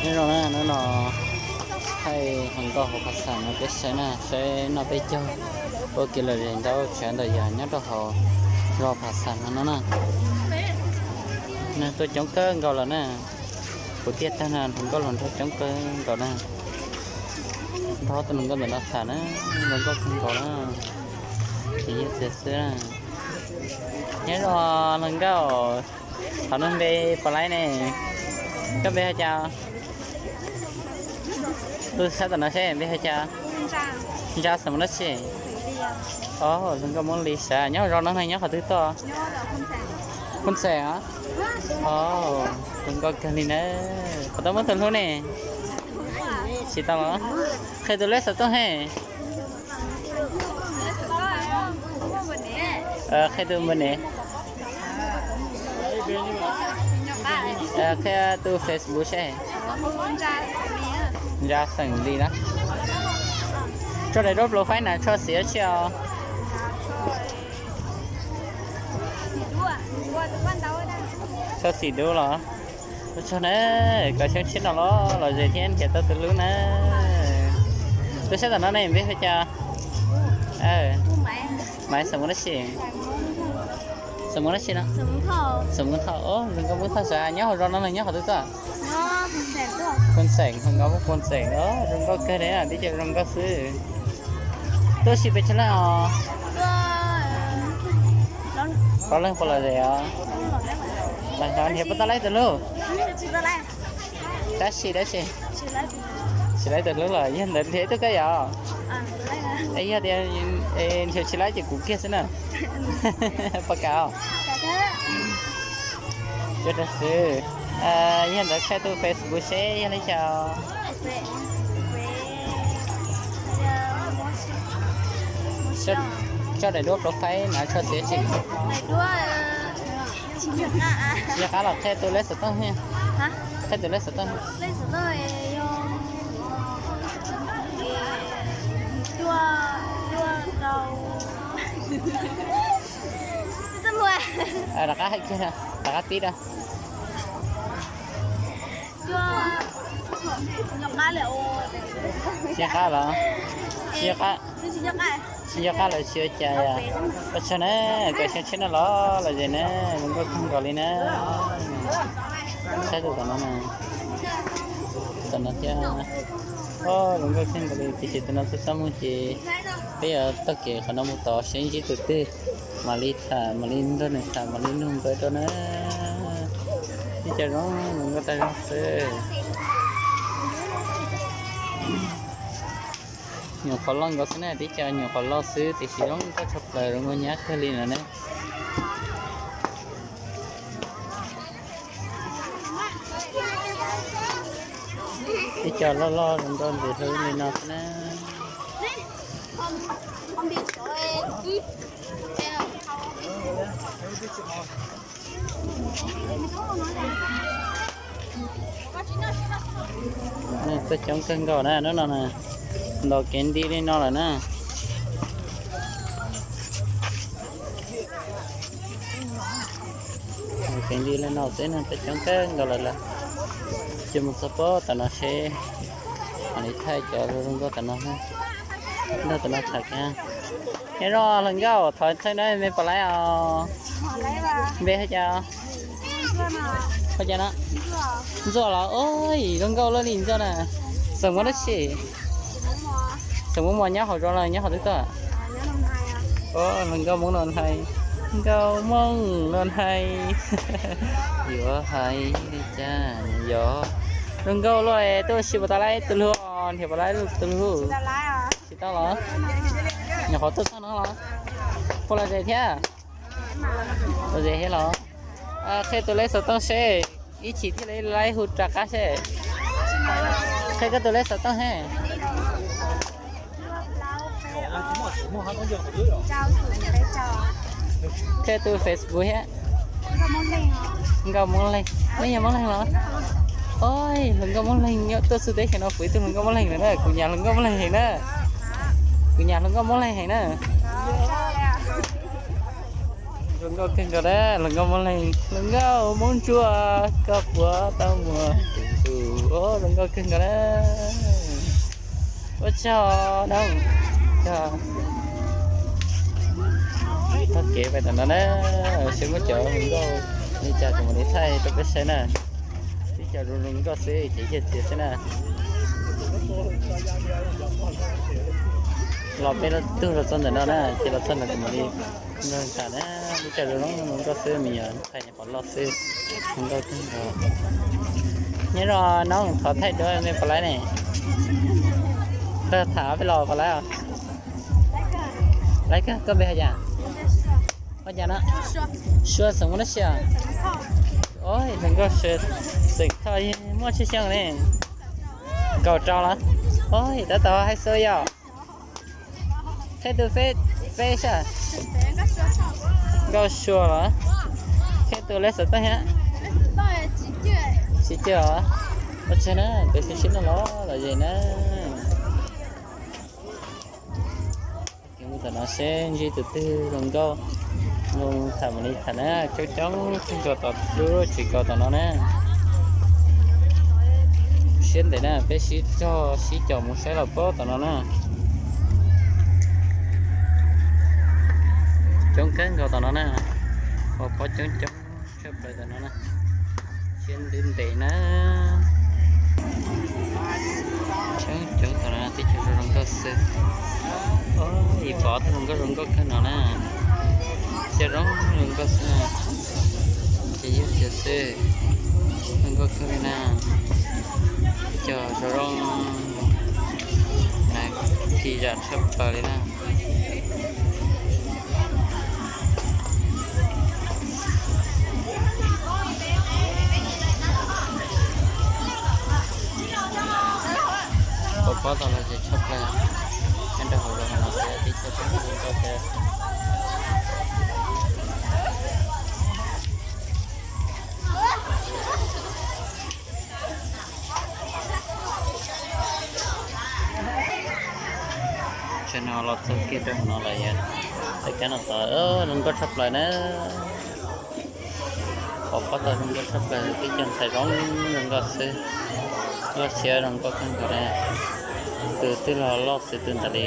Nyob zoo na, hnub no thaij hluas nkauj hauv Phav Xam no peb saib na, saib noj peb caug ua kev lom zem ntau tshaj ntawm yam nyob rau hauv zos Phav Xam no no na. Tuaj coob kawg nkaus lawm na. Kuv tiag tag na, hluas nkauj hluas nraug coob kawg nkaus na. Nrog tus hluas nkauj ntawm no tham na, hluas nkauj kawg nkaus na. Tsis yog txiv xwb na. Nyob zoo hluas nkauj, qhov no npe puas laib ne? Koj npe hu cas? Tus sab tom no seb npe hu cas? Ntsa xeem dab tsi? Os, hluas nkauj Hmoob Lis sav, nyob hauv zos no ne, nyob qhov twg tuaj? Phooj Xeem a? Os, hluas nkauj kawg li na. Puas tau muaj tus hlub ne? Tsis tau los? Qhia tus lej xov tooj he. Qhia tus npe ne. Qhia tus Facebook seb. Ntsa xeem Lis na. Tso daim duab plaub faib na, tso xim dab tsi os? Tso xim dub los? Ua tsaug na, koj xyoo tshiab no los lom zem thiab nrhiav tau tus hlub na. Tus sab tom no ne npe hu cas? Maiv, xeem Hmoob dab tsi? Xeem Hmoob dab tsi no? Xeem Hmoob Thoj. Os, hluas nkauj Hmoob Thoj sav, nyob hauv zos no los nyob qhov twg tuaj? Phooj Xeem, hluas nkauj Phooj Xeem, zoo nkauj kawg li na, tib co zoo nkauj xwb. Tuaj ua si pes tsawg leej os? Plaub leeg puas lom zem os? Los nrhiav puas tau laib tus hlub? Tab sis dab tsi? Tsis laib tus hlub los yog ntawd nrhiav ib tug koj yom? Es yog tias nrhiav tsis laib ces kuv kiag xwb na. Puas kam os? Cuaj rau xwb. Yog ntawd qhia tus Facebook seb yog li cas. Tso daim duab plaub faib na, tso xim dab tsi? Yog qab los qhia tus lej xov tooj. Qhia tus lej xov tooj. Rov qab hais kiag, rov qab pib rau. Tsis nco qab los? Tsis nco qab, tsis nco qab los tsis ua cas. Ua tsaug na, koj xyoo tshiab no los lom zem na, zoo nkauj kawg nkaus li na. Saib tus tom no, tom no thiab. Os, zoo nkauj kawg nkaus li, tiam sis tus no txaj txaj muag ces peb yuav taug kev qhov no mus tod seb ntsib tus twg, mam li tham, mam li nrog nws tham, mam li nug nkauj rau na. Ib co zoo, zoo nkauj tag zog xwb. Nyuam qhuav loj nkaus xwb na, tib co nyuam qhuav loj xwb tiam sis zoo nkauj tshaj plaws, zoo nkauj nyab kawg li no na. Ib co loj loj zoo nkauj ntxim hlub li no xwb na. Tuaj coob kawg nkaus na, hnub no na, ntaus kev nti li no lawm na. Kev nti li no xwb na, tuaj coob kawg nkaus lawm lawm. Ces mus txog pob tom no seb mam li thaij cov zoo nkauj tom no, nrog tom no tham kiag. Nyob zoo hluas nkauj, thov txhawb na, me puas laib os? Npe hu cas? Hu cas no? Ntxuaj los? Oj, zoo nkauj luaj li Ntxuaj na. Xeem Hmoob dab tsi? Xeem Hmoob Mos, nyob hauv zos los nyob qhov twg tuaj? Hluas nkauj Hmoob Noo Hais, nkauj Hmoob Noo Hais. Yuav hais li cas yog zoo nkauj luaj, tuaj ua si puas tau laib tus hlub, nrhiav puas laib tus hlub? Tsis tau los? Nyuam qhuav tuaj txog no los? Puas lom zem thiab? Lom zem thiab los? Qhia tus lej xov tooj seb, ib chim thiaj li laib hu rov qab seb. Qhia koj tus lej xov tooj he. Qhia tus Facebook thiab. Nkauj Moob Leeg. Nej yog Moob Leeg los? Oj, hluas nkauj Moob Leeg nyob tuaj xub teb chaws no, kuv ib tug hluas nkauj Moob Leeg lawm na, kuv nyam hluas nkauj Moob Leeg heev na. Kuv nyam hluas nkauj Moob Leeg heev na. Hluas nkauj kawg nkaus na, hluas nkauj Moob Leeg, hluas nkauj Moob Ntsuab, koj puas tau muaj tus hlub? Zoo nkauj kawg nkaus na. Ua tsaug na. Tog kev pais tom no na, seb muaj cov zoo nkauj li cas kuv mam li thaij rau peb saib na. Tib co zoo zoo nkauj xwb ces yog txias xwb na. Los peb tug los txog ntawm no na, ces los txog ntawm kuv mam li nrog tham na. Tib co zoo zoo nkauj xwb, me nyuam thaij nyuam qhuav loj xwb. Zoo nkauj kawg nkaus. Nyob zoo nab, thov thaij duab me puas laib ne. Tag tham peb los puas laib os? Laib kawg, koj npe hais cas? Hais cas no? Sua xeem muaj dab tsi os? Os, zoo nkauj, xeem Thoj muaj tsawg xyoo ne? Kaum rau los? Os, tab tom hais xua yom. Qhia tus feb, feb sas. Nkauj Sua los? Qhia tus lej xov tooj thiab. Tsis cwj os. Ua tsaug na, peb sib ntsib no los los ze na. Ces mus tom no seb ntsib tus twg zoo nkauj, zoo tham mam li tham na. Coob coob kawg nkaus tom lub tsev kaus tom no na. Siab ntev na, peb sib cog sib caum mus saib los pob tom no na. Coob kawg nkaus tom no na, ua pob coob coob tshaj plaws tom no na. Siab ntev ntev na. Coob coob tom no tib co zoo zoo nkauj xwb. Ib pom tug zoo nkauj zoo nkauj kawg no na. Cov zoo zoo nkauj xwb na. Ces yog txias xwb. Zoo nkauj kawg li na. Cov zoo zoo na, ci zam tshaj plaws li na. Pom pob tau los ces tshaj plaws. Nyob rau hauv zos no xwb tib co zoo nkauj thiab. Tsam no los txog kiag rau hauv no lawm yog, tej kab no tod zoo nkauj tshaj plaws na. Pom pob tau zoo nkauj tshaj plaws, tib co ntxhais zoo zoo nkauj xwb. Loj siab zoo nkauj kawg nkaus na. Tus twb los loj xwb tus ntawd li.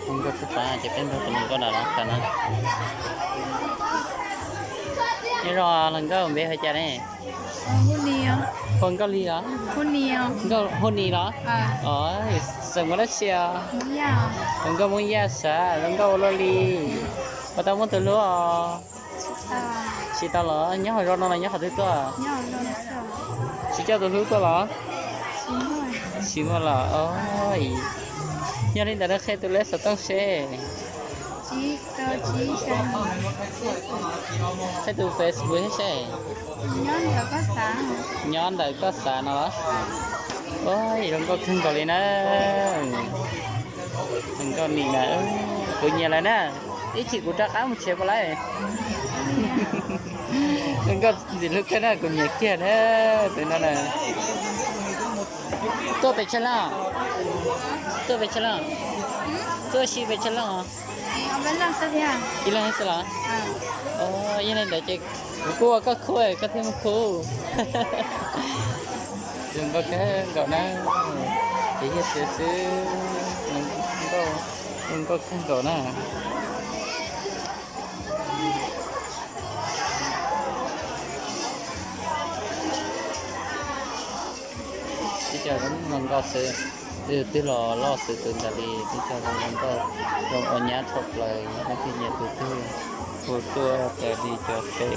Zoo nkauj tshaj plaws ces peb nrog tus hluas nkauj na los tham na. Nyob zoo hluas nkauj, npe hu cas ne? Hu Nkauj Lis los? Nkauj Hu Nis los? Xeem muaj dab tsi os? Hluas nkauj Hmoob Yaj sav, hluas nkauj ua luaj li. Puas tau muaj tus hlub os? Tsis tau los? Nyob hauv zos no los nyob qhov twg tuaj? Tsis coj tus hlub tuaj los? Tsis muaj los? Yog li ntawd qhia tus lej xov tooj seb. Qhia tus Facebook thiab seb. Nyob ntawm koj xav no los? Zoo nkauj kawg nkaus li na. Zoo nkauj Nis na, kuv nyiam lawm na. Ib chim kuv rov qab mus tsev puas laib? Zoo nkauj ntxim hlub kawg na, kuv nyiam kiag na. Tus no na. Tuaj pes tsawg leej? Tuaj pes tsawg leej? Tuaj si pes tsawg leej? Ib leeg xwb los? Yog li ntawd ces kuv kuj ua koj khub koj thiaj muaj khub. Zoo nkauj kawg nkaus na. Ces yog txias xwb, zoo nkauj kawg nkaus na. Tib co zoo nkauj xwb, tus twb los loj xwb tus ntawd li, tib co zoo nkauj, zoo ua nyab tshaj plaws, leej twg nyiam tus twg hu tuaj raws li cov fej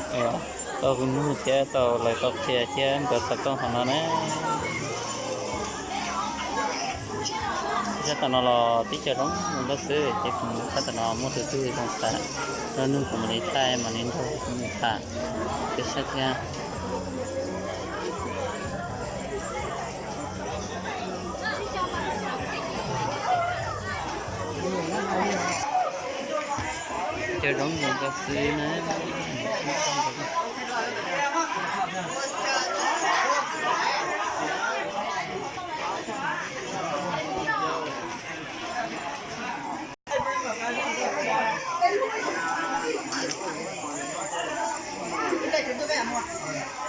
tau hu nug thiab tau lawv tau qhia thiab nkawd xov tooj hauv no na. Tshaj tawm no los tib co zoo zoo nkauj xwb ces kuv tshaj tawm no muaj tus twg zoo xav nrog nug kuv mam li thaij mam li nrog nug tham peb saib thiab. Cov zoo zoo nkauj xwb na. muaj.